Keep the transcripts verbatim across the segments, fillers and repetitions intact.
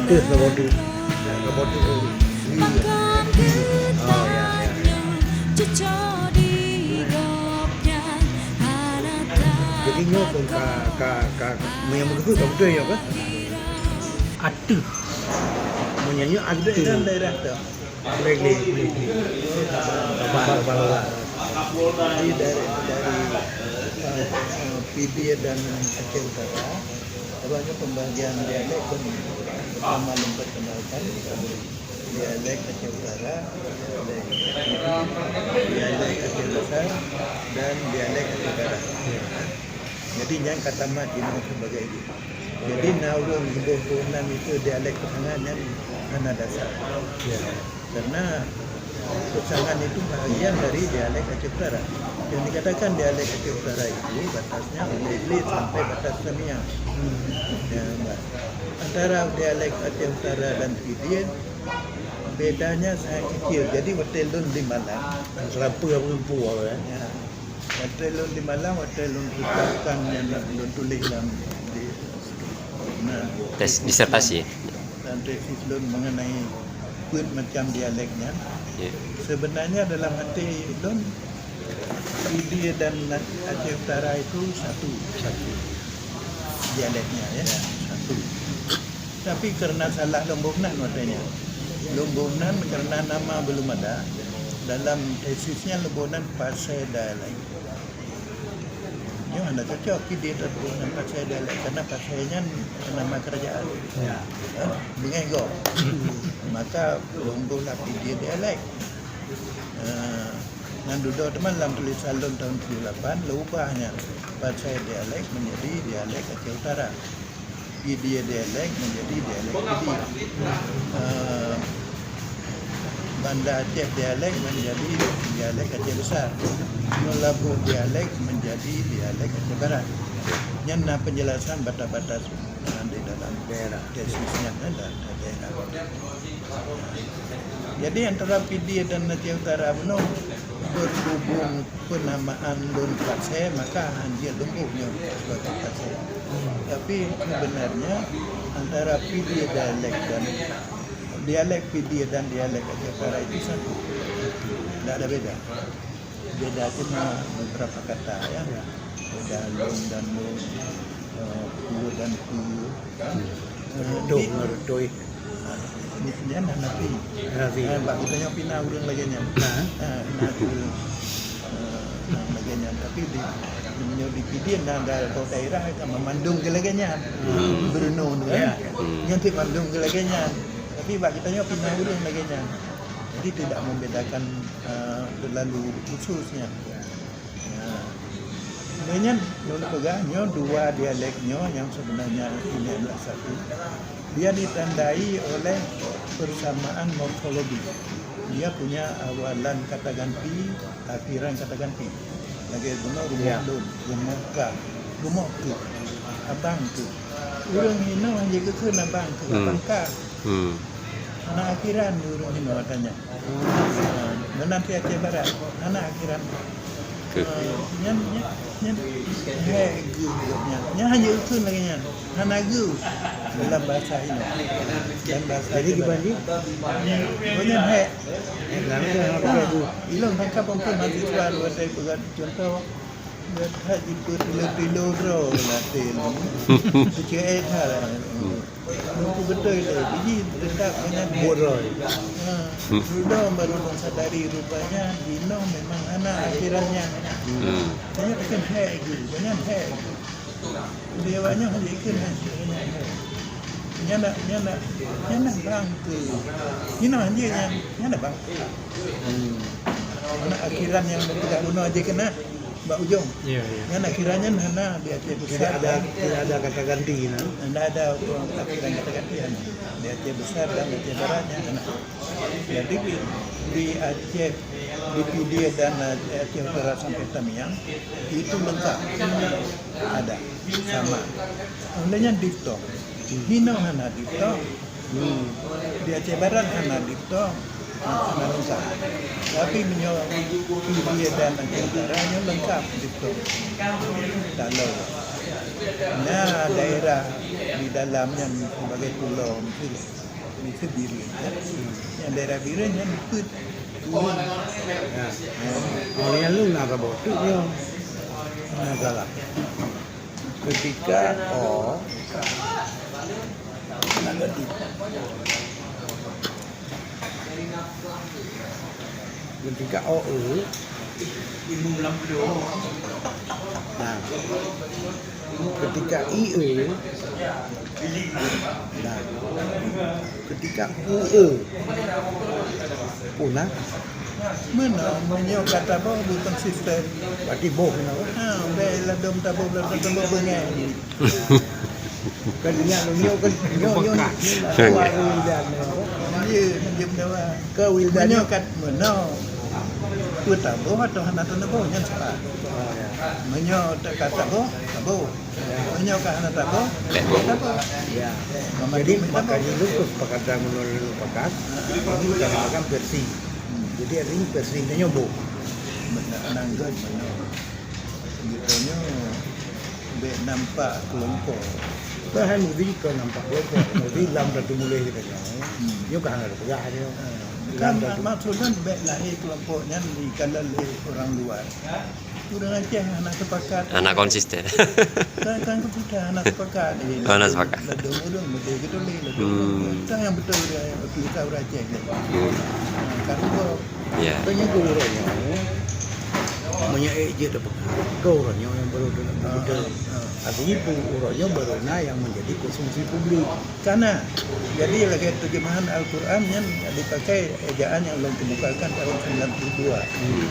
Teuh saboh tu. Saboh tu. Oh, ya, ya. Jadi nyoe pun ka, ka, ka, meunyoe begitu ka beutôi nyoe kan? Ateuh. Meunyoe nyoe ateuh dalam daerah tu. Boleh, boleh, boleh. Sabar, sabar, sabar. Jadi dari, dari, eh, Pidie dan Aceh Utara, awalnya pembagian dialek kan pertama memperkenalkan dialek Aceh Utara, dialek Pidie, dialek Aceh Besar, dan dialek Aceh Barat. Jadi nyan kata mat jinoe sebagai itu. Jadi na ureuëng siboh peunan itu dialek peusangat nyan hana dasar. Ya. Karena peusangat itu bahagian dari dialek Aceh Utara. Yang dikatakan dialek Aceh Utara itu batasnya oleh Ilit sampai batas Samia. Hmm. Ya, Mbak. Antara dialek Aceh Utara dan Pidie bedanya sangat kecil. Jadi watèe lôn di Malang. Antara peue ngon peue, ya. Ya. Watèe lôn di Malang, watèe lôn ucapkan nyan lôn tuléh lam di, na, tes disertasi. Dan tesis lôn mengenai peuet macam dialek nyan. Ya. Sebenarnya dalam hati lôn, Pidie dan Aceh Utara itu satu. Satu. Dialeknya, ya, satu. Tapi karena salah lôn boh nan watèe nyan. Lôn boh nan karena nama belum ada. Dalam tesisnya lôn boh nan Pasai Dialek. Nyoe hana cocok Pidie teuh boh nan Pasai Dialek karena Pasai nyan nama kerajaan. Ya. Eh, beungéh gob. Maka lôn boh lah Pidie Dialek. Eh, nyan dudoe teuma lam tulisan lôn tahun tujoh lapan, lôn ubah nyan Pasai Dialek menjadi Dialek Aceh Utara. Pidie Dialek menjadi Dialek Pidie. Eh, Banda Aceh Dialek menjadi Dialek Aceh Besar. Meulaboh Dialek menjadi Dialek Aceh Barat. Nyan na penjelasan batas-batas, eh, di dalam daerah. Tesis nyan, eh, da-, da-, daerah. Jadi antara Pidie dan Aceh Utara bunoe berhubung penamaan lôn Pasai, maka hanjeuet lôn boh nyoe sebagai Pasai. Tapi sebenarnya antara Pidie dialek dan dialek Pidie dan dialek Aceh Utara itu satu. Tidak ada beda. Beda cuma beberapa kata, ya. Beda lôn dan lôn, eh, ku dan ku. Eh, Reutôh di ngon reutôh. Ni, nyan hana pi. Hana pi. Eh, bak geutanyoe pi na ureueng lagèe nyan. Ha? Eh, na ureueng, eh, lagèe nyan. Tapi di, meunyoe di Pidie na, na daerah ka mandum keu lagèe nyan. Hmm. Bruno tu, kan? Ya. Hmm. Nyan cit mandum keu lagèe nyan. Tapi bak geutanyoe pi na ureueng lagèe nyan. Jadi tidak membedakan, eh, terlalu khusus nyan. Nah, lheueh nyan lôn peugah nyoe dua dialek nyoe nyang sebenarnya ini adalah satu. Dia ditandai oleh persamaan morfologi. Dia punya awalan kata ganti, akhiran kata ganti. Lagèe bunoe rumoh lôn, rumoh ka, rumoh keuh, abang keuh. Ureueng hinoe han jikheun abang keuh, abang ka. Hmm. Hana akhiran ureueng hinoe katanya. Ha, meunan pih Aceh Barat, hana akhiran. Keuh. Ha, nyan, nyan, nyan, hèk geuh nyan. Nyan hana jikheun lagèe nyan. Hana geuh dalam bahasa hinoe. Dalam bahasa Aceh Barat. Jadi dibanding? Nyan, oh, nyan hèk. Hèk lah, macam apa tu? Ilôn tangkap pun mahasiswa dua saya peugah contoh. That jipeutileu-tileu droe latèe nyoe. Keucai that. Hmm. Nyoe beutôi lé, biji teutab banyak buet droe. Ha, dudoe baru lôn sadari rupanya jinoe memang hana akhiran nyan. Hmm. Banyak takheun hèk geuh, banyak hèk. Di awak nyoe hana ikheun hèk, banyak hèk. Nyan na, nyan na, nyan na bang keuh. Jinoe hanjeuet nyan, nyan na bang keuh. Hmm. Hana akhiran nyang beupeugah bunoe jikheun na. Bak ujong. Ya, ya. Nyan akhiran nyan hana di Aceh Besar. Tidak ada, tidak ada kata ganti, nah. Tidak ada akhiran kata ganti, hana. Di Aceh Besar dan Aceh Barat nyan hana. Jadi di, di Aceh, di Pidie dan Aceh Utara sampai Tamiang itu lengkap ada, sama. Oleh nyan diftong. Hinoe hana diftong. Hmm. Di Aceh Barat hana diftong, hana lengkap. Tapi meunyoe Pidie dan Aceh Utara nyoe lengkap diftong. Talo. Na daerah di dalam nyan sebagai pulo, meusti, meusti Bireuen, kan? Nyang daerah Bireuen nyan peuet ureueng. Ya. Oh, nyang lôn na saboh teuk nyoe. Na salah. Ketika O, na gadôh. Ketika O E. Nah. Ketika I E. Nah. Ketika U E. Punah. Meunoe, meunyoe ka taboh, beu konsisten. Berarti boh, meunoe. Ha, bèk ladôm taboh, ladôm taboh beungèh. Kan nyoe, nyoe kan, nyoe, nyoe, nyoe, Wildan, nyoe. Iya, iya, betul. Ke Wildan. Meunyoe kat, meunoe. Peue taboh atau hana taboh, nyan salah. Oh, ya. Meunyoe ka taboh, taboh. Ya. Meunyoe ka hana taboh, bèk taboh. Ya. Jadi, makanya lu kesepakatan menurut lu pakat, ini bukan makan versi. Hmm. Jadi, artinya versi nyoe boh. Benar, nanggut, benar. Geutanyoe bèk nampak kelompok. Kan hai Muzi kon nampak kelompok. Muzi lam tatumuléh geutanyoe. Hmm. Nyoe ka hana teupeugah nyoe. Ha. Lam kan tatu- mak-, maksud lôn bèk lahé kelompok nyan dikalon lé ureueng luar. Ureueng Aceh hana sepakat. Hana konsisten. Kan, kan keputusan hana sepakat. Eh, hana sepakat. Ladôm ureueng, ladôm ureueng, ladôm ureueng. Hmm. Itu yang betul dia, tulisan ureueng Aceh ni. Hmm. Ha, kan itu. Ya. Kan itu ureueng nyoe. Meunyoe ék jeuet teupeugah, keu uroe nyoe nyang barô teuneuk beutôi. Ah, ah. Artinya, uroe nyoe barô na nyang menjadi konsumsi publik. Kana. Jadi, lagèe terjemahan Al-Quran nyan dipakai ejaan nyang lôn kemukakan tahun sembilan puluh dua. Hmm.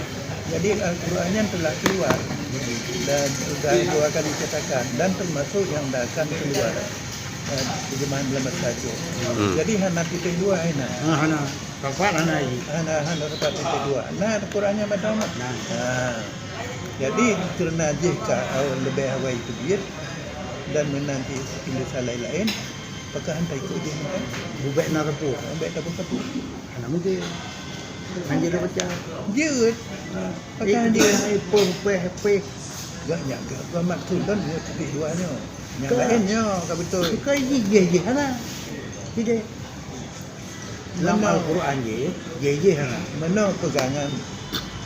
Jadi, Al-Quran nyan telah keluar dan sudah dua kali cetakan dan termasuk yang dah akan keluar, eh, terjemahan dalam bahasa Aceh. Hmm. Jadi, hana titik dua, hana. Ah, hana. Tepat hana lagi. Hana, hana tepat titik dua. Nah, Quran nyan mantong. Nah. Ha. Jadi, karena jih ka awai leubeh awai teubiet dan meunan di Indonesia laén-laén, pakon hana ikot jih mantong? Bubek na teupeu. Bubek teupeu-teupeu. Hana mungkin. Hana jeuet baca. Jeuet. Ha. Pakon jeuet? Eh, peh, peh, peh. Gak nyak, gak, gak maksud kan dua titik dua nyoe. Nyang laén nyoe ka beutôi. Bukan jih, jih, jih, hana. Tidak. Lam Al-Quran jih, jih, jih hana. Meunoe peugangan.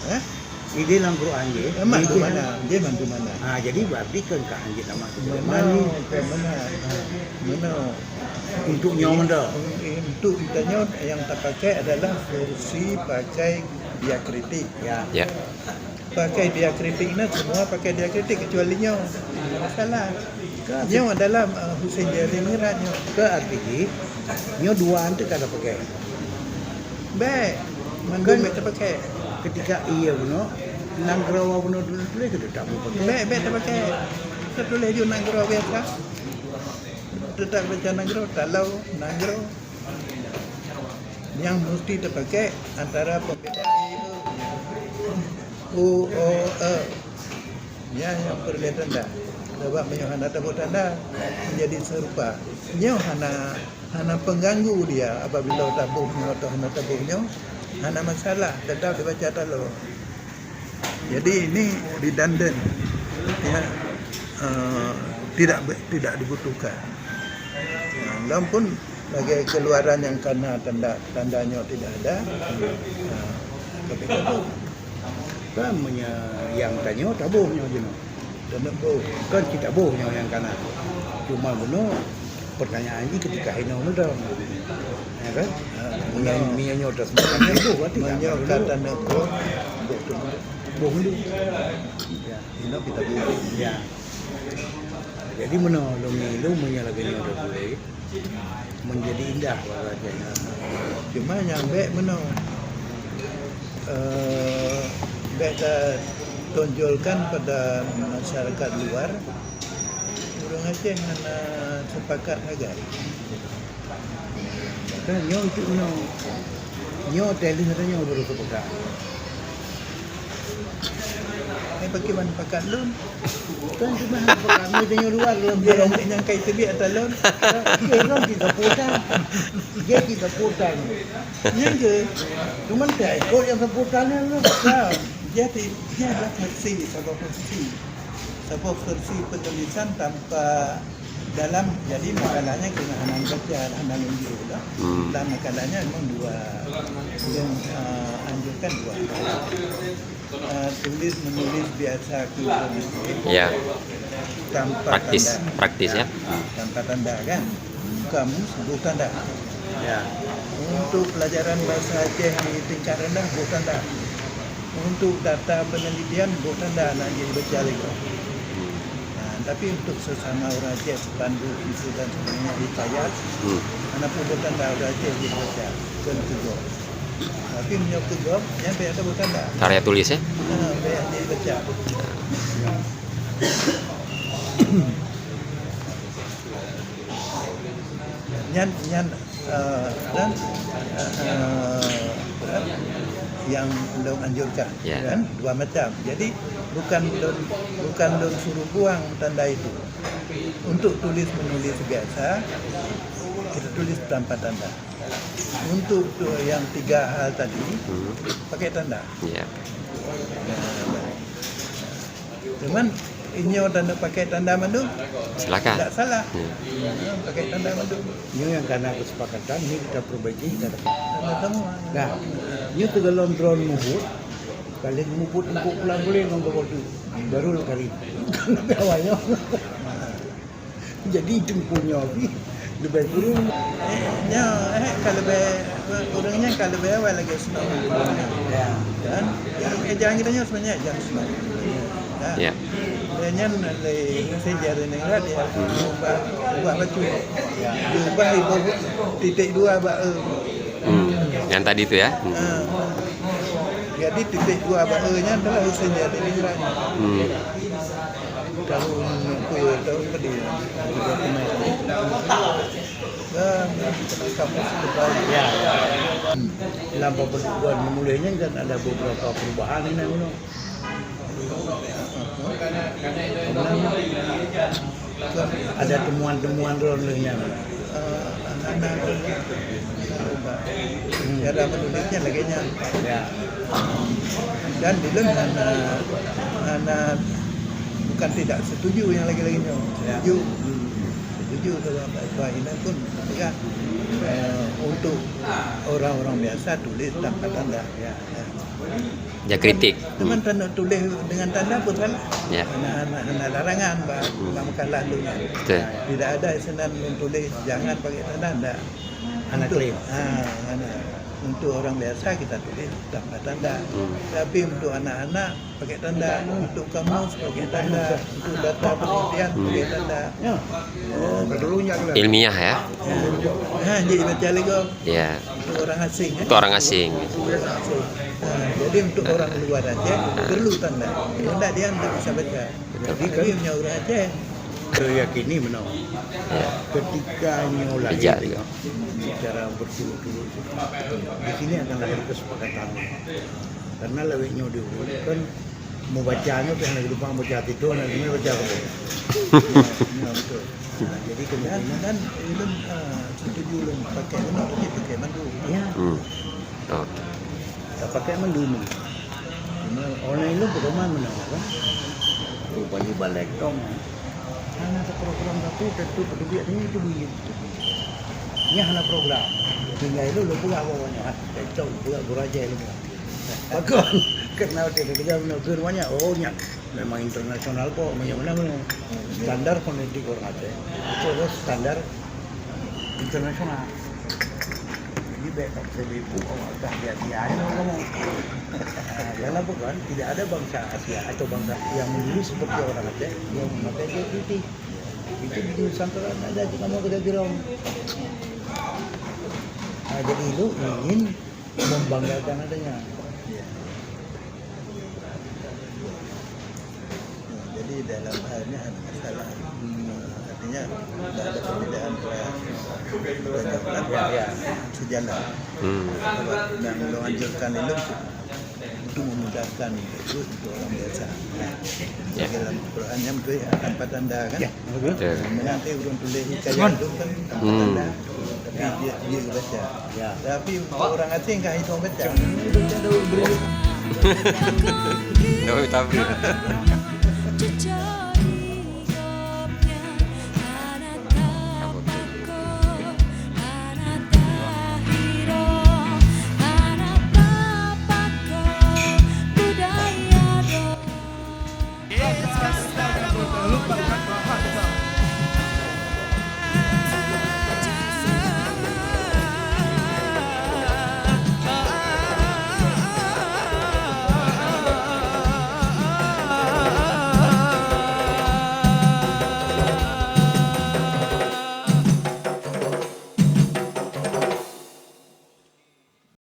Eh? Di dalam Quran jih, eh, jih, jih hana. Dia bantu mana? Ha, jadi berarti kan ka anjing nama tu. Meunoe, meunoe. Untuk nyoe mantong. Untuk kita nyoe yang terpakai adalah versi pakai diakritik. Ya. Ya. Pakai diakritik na, semua pakai diakritik kecuali nyoe. Salah. Nyoe adalah, eh, Hussein Jari Mi'raj nyoe. Ke arti jih, nyoe dua antu kada pakai. Bèk, mandum bèk tapakai. Ketika iya bunoe, nanggroe bunoe tuléh, tuléh ke tetap pakai. Bèk, bèk tapakai. Tatuléh ju nanggroe biasa. Tetap baca nanggroe, talau, nanggroe. Nyang musti tapakai antara pembeda e, e, u, o, e. Nyan nyang peureulèe tanda. Sabab meunyoe hana taboh tanda, menjadi serupa. Nyoe hana, hana pengganggu dia apabila taboh nyoe atau hana taboh nyoe, hana masalah, tetap dibaca taloe. Jadi ini redundant, ya, eh, tidak be-, tidak dibutuhkan. Nah, lom pun lagèe keluaran nyang kana tanda, tanda nyoe tidak ada, nah, tapi taboh. Kan meunyoe nyang tanyoe taboh nyoe jinoe. Taboh. Kan cit taboh nyoe nyang kana. Cuma bunoe pertanyaan jih ketika hinoe mudong. Ya kan? Ha, meunyoe, meunyoe nyoe tersebut kan boh berarti kan? Meunyoe ka taneuk boh, boh tu. Boh dulu. Ya, hinoe kita boh. Ya. Jadi meunoe lôn ngilu meunyoe lagèe nyoe dah boleh menjadi indah bahasa Aceh. Cuma nyang bèk meunoe, eh, bèk tatonjolkan pada masyarakat luar, ureueng Aceh hana sepakat sagai. Kan nyoe itu nyoe. Nyoe teuh lheueh nyoe baru teupeugah. Eh, pakriban pakat lôn. Kan cuma pakat lôn, tanyoe luar lôn. Dia nyang kai teubiet ata lôn. Dia lôn di kaputan. Dia di kaputan. Nyang ke? Cuman tak ikut yang kaputan lôn. Ya, dia di, dia adalah versi, salah versi. Saboh versi penulisan tanpa dalam, jadi makalahnya kena hana baca, hana lôn jeuet lah. Hmm. Dalam makalahnya memang dua, yang, eh, anjurkan dua. Eh, tulis menulis biasa ke, Ya. tanpa Praktis, tanda. praktis, ya. Ah, tanpa tanda, kan? Kamus boh tanda. Ya. Untuk pelajaran bahasa Aceh di tingkat rendah, boh tanda. Untuk data penelitian, boh tanda nak jadi baca lagi. Hmm. Nah, tapi untuk sesama orang Aceh, spanduk, isu dan sebagainya, hikayat, Hmm. mana pun boh tanda orang Aceh jadi baca, kan tegur. Tapi meunyoe keu gob, nyan payah taboh tanda. Karya tulis, ya? Ha, payah jadi baca. Nyan, nyan, eh, kan, eh, eh, yang lôn anjurkan, Ya. kan? Dua macam. Jadi, bukan lôn, bukan lôn suruh buang tanda itu. Untuk tulis menulis biasa, kita tulis tanpa tanda. Untuk tu yang tiga hal tadi, Hmm. pakai tanda. Ya. Cuman, inyo tanda pakai tanda mandum, Silakan. tak salah. Ya. Ha, pakai tanda mandum. Ini yang karena kesepakatan, ini kita perbaiki, kita dapat. Tanda semua. Nah, ini tegalon drone mubut, paling mubut empuk pulang boleh ngon gobol tu. Darul Karim. Karena awalnya. Jadi, itu punyo pih leubeh kureueng. Eh, nyo, eh, ka leubeh, ureueng nyan ka leubeh awai lagèe Seunong. Ya. Kan? Ejaan geutanyoe sebenarnya ejaan Seunong. Ya. Ya. Lé nyan lé Hussein Jahriningrat, ya. Hmm. Ubah, ubah bacut. Ya. Diubah iboh titik dua bak e. Hmm. Yang tadi tu, ya. Hmm. Ha. Jadi, titik dua bak e nyan adalah Hussein Jahriningrat. Hmm. Tahun, eh, tahun tadi, ya. Dua puluh lima. Dan kampus kembali. Ya. Lam peubuet menulis nyan kan ada beberapa perubahan ini, anu. Ada temuan-temuan droen lheueh nyan. Eh, anak-anak tu, hmm, cara menulisnya lagèe nyan. Ya. Dan di lôn hana, hana, bukan tidak setuju yang lagi-lagi nyoe. Ya. Setuju. Hmm. Setuju kalau Pak Ibrahim pun peugah, eh, untuk orang-orang biasa tulis tanpa tanda. Ya. Ya. Ya, kritik. Teuma Hmm. tanda tuléh dengan tanda pun salah. Ya. Hana, hana, hana larangan bak, Hmm. bak makalah lôn nyan. Betul. Tidak ada sinan lôn tuléh jangan pakai tanda, ndak. Hana Untuk, klaim. Ha, hana. Untuk orang biasa kita tuléh tanpa tanda. Hmm. Tapi untuk anak-anak pakai tanda, untuk kamus pakai tanda, untuk data penelitian Hmm. pakai tanda. Ya. Oh, betul. Ilmiah, ya. Ha, jadi macam lego. Ya. Untuk orang asing, eh? Untuk orang asing. Untuk orang asing. Ha, jadi untuk orang luar Aceh, perlu tanda. Kalau tidak, dia tidak bisa baca. Betul. Jadi, kami punya orang Aceh. Saya yakini benar. Ya. Ketika nyoe lahir, Sejak juga. secara berturut-turut, di sini akan lahir kesepakatan. Karena lawét nyoe diurutkan, Mubaca nyoe pih hana geulumpang baca titu, hana geulumpang baca apa. Ya, ya, betul. Nah, jadi kemungkinan dan ulun, ah, setuju ulun pakai ulun tu pakai mandum. Ya. Hmm. Okey. Tak pakai mandum. Cuma online tu pedoman mana kan? Rupanya balik dong. Hana satu program satu tentu pedulian ini itu bunyi. Ini hana program. Tinggal itu lu buat apa banyak. Cocok buat gurajai lu. Pakon, karena dia dengar benda tu banyak. Oh, nyan memang internasional kok, banyak mana mana. Standar fonetik orang Aceh. Itu adalah standar internasional. Jadi, baik tak bisa dipu, awak dah biasa aja ngomong. Karena bukan, tidak ada bangsa Asia atau bangsa yang menulis seperti orang Aceh yang memakai J P T. Itu di Nusantara tak ada, cuma mau kita bilang. Ah, jadi, lu ingin membanggakan adanya. Ya. Jadi dalam hal ni ada masalah. Hmm. Artinya tak ada perbedaan antara, ya, ya, sejalan. Hmm. Dan menganjurkan ilmu untuk memudahkan itu untuk orang biasa. Ya. Dalam Quran yang betul tanpa tanda kan? Ya. Betul. Nanti ureuëng tuléh hikayat tu kan tanpa Hmm. tanda, tapi dia, dia baca. Ya. Tapi orang asing kan hidung baca. Dia baca dulu. Dia minta beri.